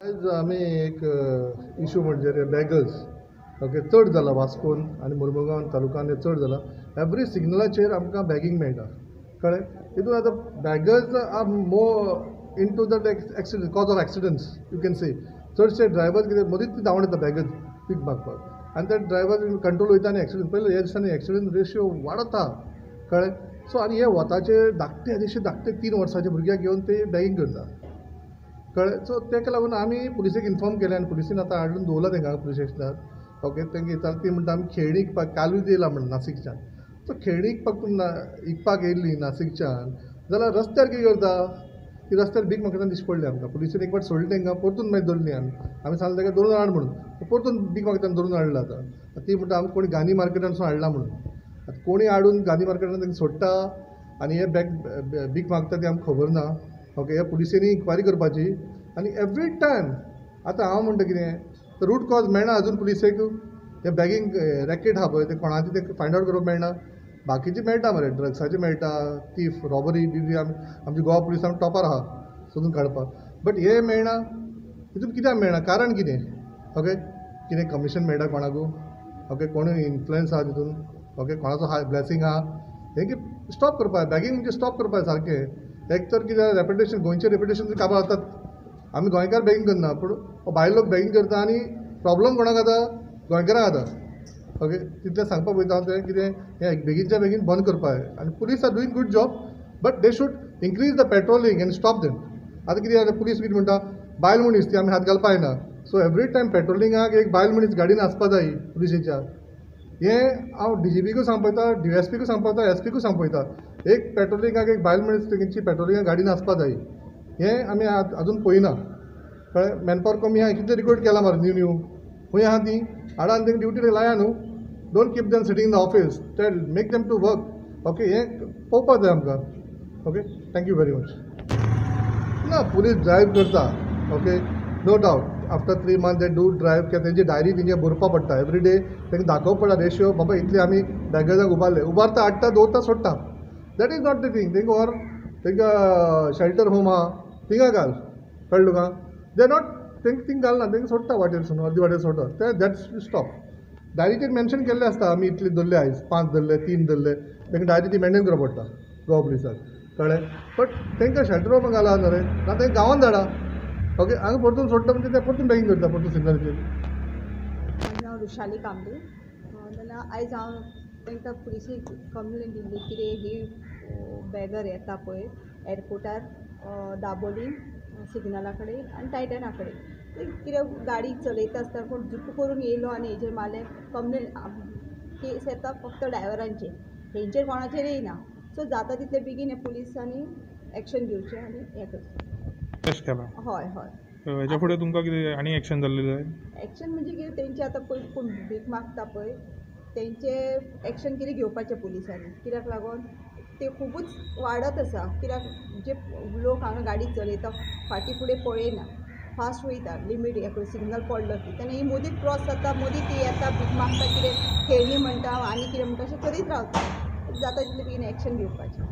आयज आमी एक इशू म्हणजे बॅगर्स ओके चड जाला वास्कोन आनी मुर्मुगांव तालुक्यान चड जाला. एवरी सिग्नलाचेर आमकां बॅगींग मेळटा, कळ्ळें. तितून आतां beggars are more into that accident, cause of accidents you can say. चडशे ड्रायवर कितें मदींच ती धांवण येता बॅगर्स पीक मागपाक आनी ते ड्रायवर कंट्रोल वयता आनी एक्सिडंट. पयलीं ह्या दिसांनी एक्सिडंट रेशियो वाडत आहा, कळ्ळें. सो आनी हे वताचे धाकटे अशे धाकटे 3 वर्साचे भुरग्याक घेवन ते बॅगींग करता, कळ्ळें. सो ताका लागून आमी पुलिसेक इन्फॉर्म केलें आनी पुलिसेन आतां हाडून दवरला तांकां पुलीस स्टेशनार. ओके, तांकां विचारता ती म्हणटा आमी खेळणी विकपाक कालूय येयला म्हण नासिकच्यान. सो खेळणी विकपाक तुमी विकपाक येयल्ली नासिकच्यान जाल्यार रस्त्यार कितें करता? ती रस्त्यार भीक मागतना दिश्टी पडली आमकां. पुलिसेन एक फावट सोडली तांकां, परतून मागीर धरली आमी. आमी सांगलें ताका धरून हाड म्हणून, परतून भीक मागतना धरून हाडला. आतां ती म्हणटा आमी कोणी गांधी मार्केटानसून हाडला म्हणून. आतां कोणी हाडून गांधी मार्केटान तांकां सोडटा आनी हे बॅग भीक मागता ती आमकां खबर ना. ओके, ह्या पुलिसेनी इन्क्वायरी करपाची आनी एवरी टायम. आतां हांव म्हणटा कितें, रूट कॉज मेळना अजून पुलिसेक. हे बॅगींग रॅकेट आहा पळय ते कोणाचें तें फायंड आवट करपाक मेळना. बाकीचे मेळटा मरे, ड्रग्साचे मेळटा, थीफ, रॉबरी बिबरी. आमी आमची गोवा पुलीस आमी टॉपार आहा सोदून काडपाक, बट हे मेळना. हितून कित्याक मेळना, कारण कितें? ओके, कितें कमिशन मेळटा कोणाकू? ओके, कोणूय इन्फ्लुयन्स आहा तितून? ओके, कोणाचो हा ब्लेसिंग आहा? हें की स्टॉप करपाक, बॅगींग म्हणजे स्टॉप करपाक सारकें. एक तर कितें रेपुटेशन, गोंयचें रेपुटेशन काबार जातात. आमी गोंयकार बॅगींग करना, पूण भायले लोक बॅगींग करता आनी प्रॉब्लम कोणाक जाता? गोंयकारांक जाता. ओके, तितलें सांगपाक पळयता हांव. तें कितें हें बेगीनच्या बेगीन बंद करपाक. आनी police are doing good job, but they should increase the patrolling and stop them. आतां कितें जाता, पुलीस कितें म्हणटा, बायल मनीस ती आमी हात घालपाक जायना. सो एवरी टायम पेट्रोलिंगाक एक बायल मनीस गाडयेन आसपा जाय पुलिसेच्या. हें हांव डीजीपीकूय सांगपा वयता, डीएसपीकूय सांगपा वयता, एसपीकूय सांगपा वयता. एक पेट्रोलिंगाक एक बायल मनीस तेंची पेट्रोलिंगाक गाडयेन आसपा जाय. हें आमी अजून पळयना, कळ्ळें. मॅनपावर कमी आहा, कितलें रिक्रूट केलां मरे न्यू न्यू खंय आहा ती हाडा आनी तांकां ड्युटी लाया न्हू. Don't keep them sitting in the office, tell make them to work. Okay, हें पळोवपाक जाय आमकां. Okay, thank you very much. ना, पुलीस ड्रायव्ह करता. Okay, no doubt after 3 months they do drive. कित्याक तेंची डायरी तेंचे बरोवपा पडटा एवरी डे, तांकां दाखोवपा पडटा रेशियो, बाबा इतले आमी बॅगर्सांक उबारले. उबारता, हाडटा, दवरता, सोडटा. That is not the thing. तांकां व्हर, तांकां शेल्टर होम आहा थिंगा घाल, कळ्ळें तुका. They not तांकां थिंग घालना, तांकां सोडटा वाटेर, अर्दी वाटेर सोडटा. ते that's stop. डायरीचेर मेन्शन केल्लें आसता आमी इतले धरले आयज, 5 धरले, 3 धरले. तांकां डायरी ती मेनटेन करप पडटा गोवा पुलिसाक, कळ्ळें. बट तांकां शेल्टर होमा घाला न्हू रे, ना तांकां गांवान धाडा. ओके, हांगा परतून सोडटा म्हणजे ते परतून बॅगींग करता परतून सिग्नलाचेर. म्हाजें नांव वृशाली कांबळे. जाल्यार आयज हांव तांकां पुलिसेक कंप्लेन दिल्ली कितें ही बॅगर येता पळय एअरपोर्टार, दाबोलीम सिग्नला कडेन आनी टायटना कडेन. कितें गाडी चलयता आसतना कोण झुप्प करून येयलो आनी हेजेर मारलें. कंप्लेन केस येता फक्त ड्रायवरांचेर, हेंचेर कोणाचेर येयना. सो जाता तितले बेगीन हे पुलिसांनी एक्शन घेवचें आनी हें करचें. हय हय. हेच्या फुडें तुमकां कितें आनी एक्शन जाल्लें जाय? एक्शन म्हणजे कितें, तेंचे आतां पळय कोण भीक मागता पळय तेंचे एक्शन कितें घेवपाचें पुलिसांनी. कित्याक लागून ते खुबूच वाडत आसा. कित्याक जे लोक हांगा गाडी चलयता फाटीं फुडें पळयना, फास्ट वयता, लिमीट हें सिग्नल पडलो की तेन्ना ही मदींच क्रॉस जाता, मदीं ती येता भीक मागता, कितें खेळणी म्हणटा आनी कितें म्हणटा, अशें करीत रावता. जाता तितलें बेगीन एक्शन घेवपाचें.